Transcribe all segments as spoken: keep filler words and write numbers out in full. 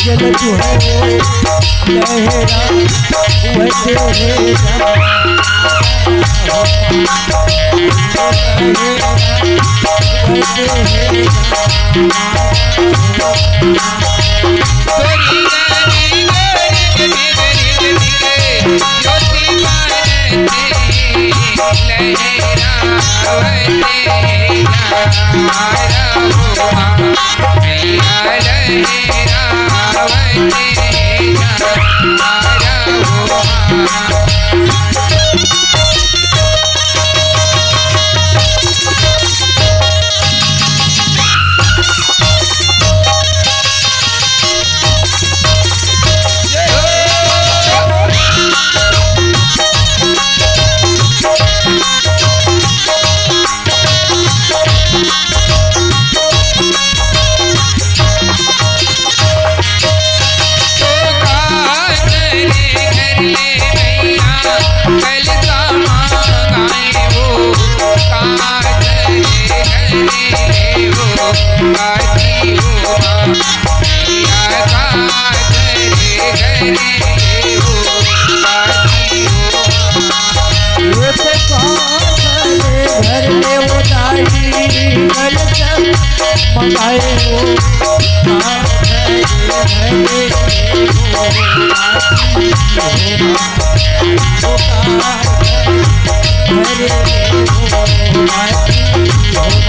जल तू है लहरा वैसे है जा। वो तो कहाँ गए घर में वो दाढ़ी कल सब मंगाए हो, कहाँ गए घर में वो दाढ़ी हो, वो कहाँ गए घर में वो दाढ़ी हो।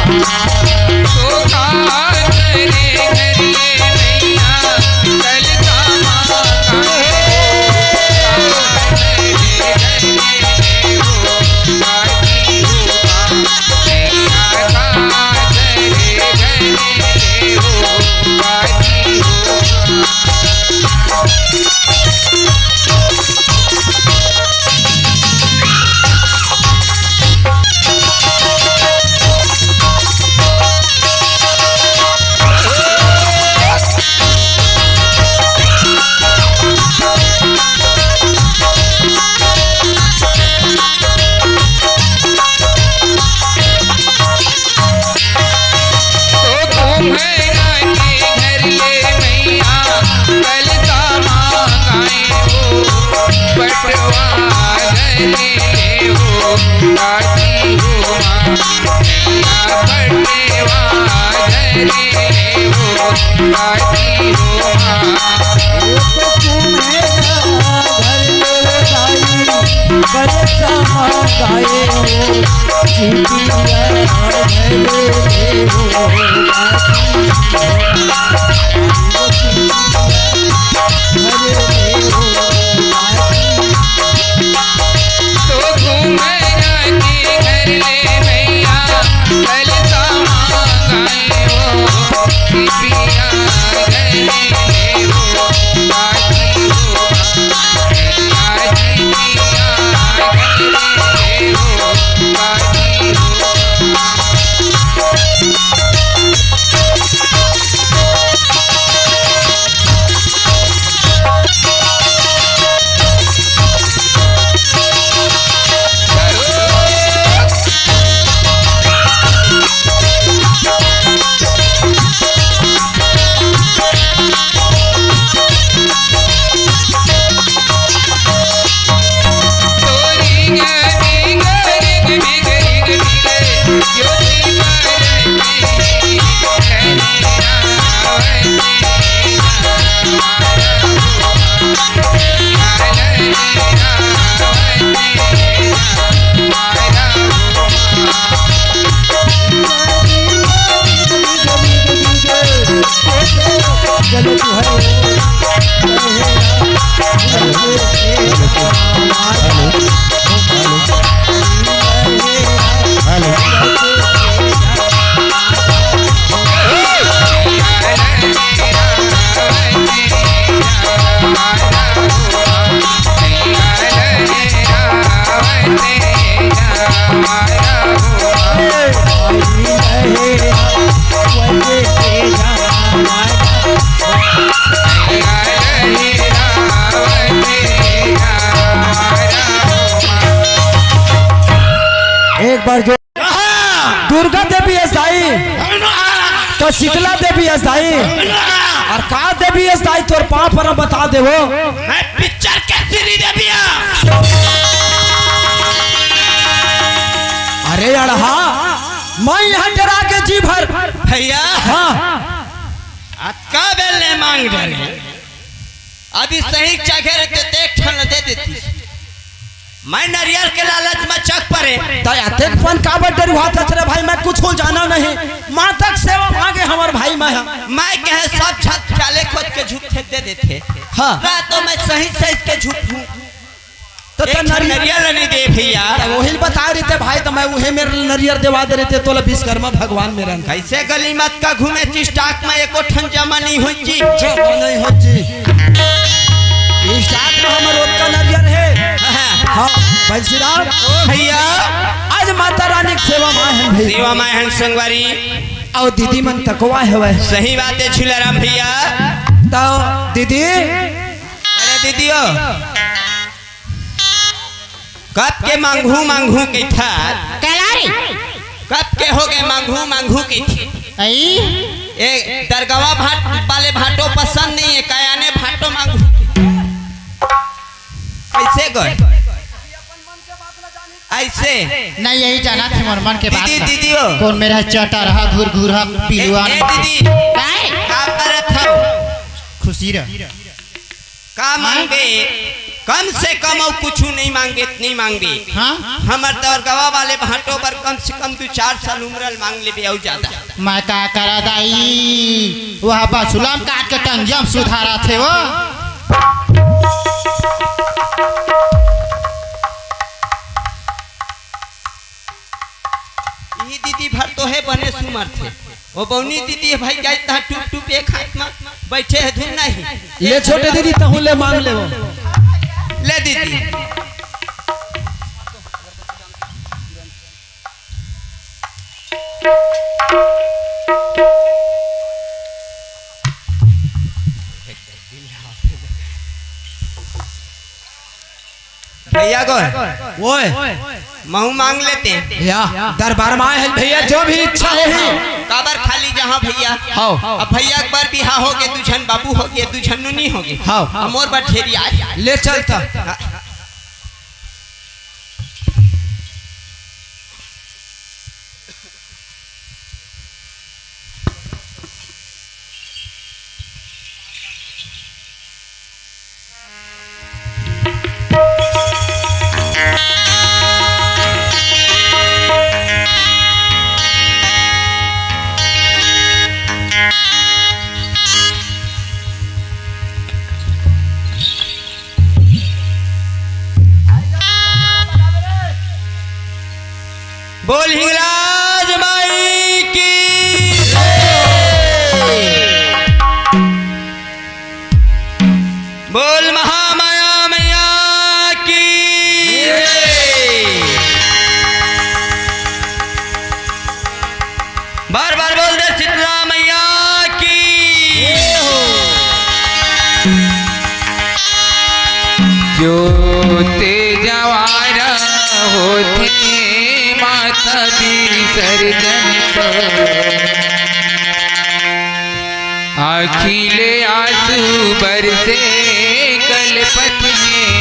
एक बार जो दुर्गा देवी है साई। तो शीतला देवी अस दाई। अउ का देवी अस दाई, तोर पाँव परम बता देवो। मैं पिक्चर के श्रीदेवी हँव। अरे अड़हा, मैं इहाँ डरा के जी भर। भइया। हाँ। अतका बेर ले मांग डरे। अभी सही जगह रहते, ते एक ठन दे देतिस। मैं नरियर के लालच में चक परे। त अतेक पन काबर डरुहाथस रे भाई, मैं कुछू जानँव नहीं। माता के सेवा मांगे हमर भाई मैं ह। मैं कहे सब छत चाले खोज के झूठ दे देथे। हाँ। ना तो मैं सही सही के झूठ हँव। त एक ठन नरियर नरियर ल नइ दे भइया। त ओही ल बता रहिते भाई, त मैं उहे मेर नरियर देवा दे रहिते तोला विश्वकर्मा भगवान मेर। कइसे गली म अतका घूमे जी, स्टॉक में एको ठन जमा नइ होय जी। जमा नइ होय जी। स्टॉक में हमर ओतका नरियर हे। हाँ। हाँ, बंसीराम। ओ भइया। आज माता रानी के सेवा में आए हन भइया। सेवा में आए हन संगवारी। अउ दीदी मन तकवा हवय। सही बात हे छुलाराम भइया। त दीदी। अरे दीदी ओ। कब के मांगहूं मांगहूं कहिथस। कलारी। कब के होगे मांगहूं मांगहूं कहिथे। अई। ए दरगवा भाट वाले भाटो पसंद नइ हे, कयाने भाटो मांगहूं। कइसे गय? अइसे। नहीं, यही जाना थे मोर मन के बात दीदी, ला। दीदी हो। कौन मेरा चटरहा, घुरघुरहा, पिलुआ? ए, ए, दीदी। काय? का करत हव? खुशी रह। का मांगबे? कम से कम अउ कुछू नइ मांगबे, नइ मांगबे। हाँ? हमर दरगवा वाले भाटो बर कम से कम दू चार साल उमर ल मांग लेबे अउ जादा। मैं का करा दाई, वह बसुला म काट के टंगिया म सुधारत हे वो। इही दीदी भर तो हे बने सुमरथे। ओ बौनी दीदी हे भाई, गाय तहाँ टुप टुप एक हाथ में बैठे हे धुन नहीं। ले छोटे दीदी, तहूँ ले मांग ले वो। ले दीदी। भैया गो, ओए। महू मांग लेते। या, दरबार में आए हैं भैया, जो भी इच्छा होही। काबर खाली जहाँ भैया। हाव। अब भैया एक बार बिहा होगे, दू झन बाबू होगे, दू झन नुनी होगे। हाव। अब मोर बर ढेरी आए। ले चल त। हाँ। बोल हिंगलाज माई की। बोल महामाया मैया की। बार बार बोल दे शीतला मैया की। जोते जवारा होथे माता विसर्जन कर। आँखी ले आंसू बरसे कलपत में।